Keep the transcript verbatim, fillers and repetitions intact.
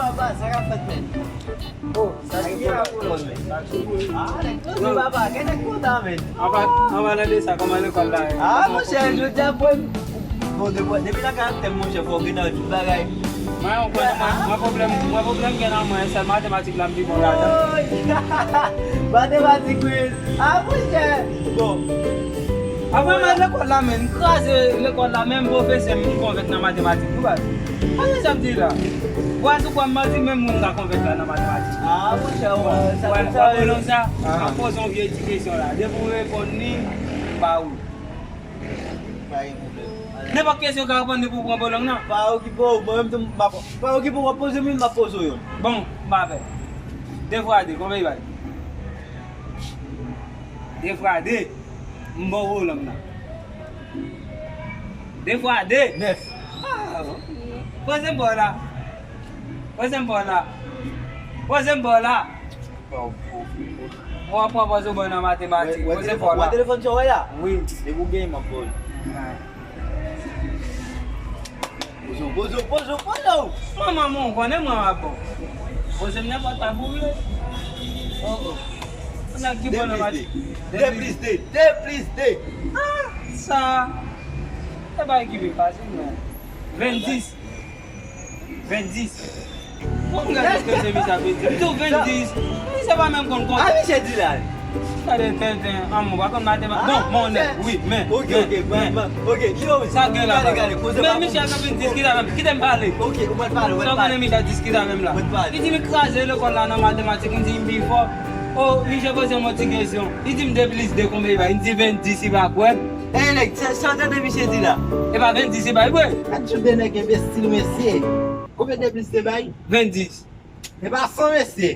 Papa, sa k ap fèt, men? Oh, sa ki gen la pou lòt, men? Ah, nèg poze, papa, gen nèg kontan, men. Anba, anba nan de sa, kòman lekòl la ye? Ah, monchè, jodi a, bon, bon, depi, depi nan karaktè m, monchè, fò w gen nan tout bagay. Mwen, mwen, mwen, mwen pwoblèm, mwen pwoblèm gen nan mwen, sèl matematik la m pi bon ladan. Woy! Matematik, wi. Ah, monchè. Bon. Apre mwen lekòl la, men, m kraze lekòl la, menm pwofesè m, m konvenk nan matematik, wi, baz. Sa sa m di la? Vwazou kwa m manti, menm mwen m ka konvenk la nan matematik. Ah, monchè, wè, sa, wè, sa, wè, sa, w ap poze yon vye ti kesyon la. Depi w reponn li, m ba ou. Pa gen pwoblèm. Nenpòt kesyon w ka reponn li pou w pran bolong nan. Pa okipe w, mwen menm tou, m ap, pa okipe w, w ap poze m youn, m ap poze w youn. Bon, m pa pè. De fwa de, konbyen l bay? De fwa de, m ba w bolong nan. De fwa de. Nèf. Ah, poze m ba w la. Poze m ba w la. Poze m ba w la. Bon, w ap pran pòz ou bon nan matematik. Wè, wè, poze telefòn, wè telefòn sa w wè la? Wi. Depi w genyen, m ap ba w li. Ah. Poze w, poze w, poze w, poze w! Manman mwen, w konnen mwen m ap bon. Poze m nenpòt pa pou vle. Oh, oh. Nèg ki bon nan matematik. De plis de, de plis de. Ah, sa. Se bagay ki pi fasil, men. Venndis. Venndis. Bon, gade ke se misye ap di. M di w venndis. Misye pa menm konn konte. A misye di la. Gade tenten. An, mwen pa konn matematik. Bon, mwen nèt. Wi, men. Ok, ok, men, men, ok, yo, sa gen la, gade, gade, koze pa. Men misye ap venndis, kite m, kite m pale. Ok, ou mèt pale, ou mèt pale. Sa w konnen misye ap diskite avè m la. Ou mèt pale. Li di m kraze lekòl la nan matematik, m di m pi fò. Oh, misye poze m yon ti kesyon. Li di m de plis de konbyen li bay? M di venndis, li pa kwè m. Ey, nèg, sa, sa w tande misye di la? E pa venndis li bay vre? Gad jan de nèg enbesil, mesye. Konbyen de plis de bay? Venndis. E pa san, mesye.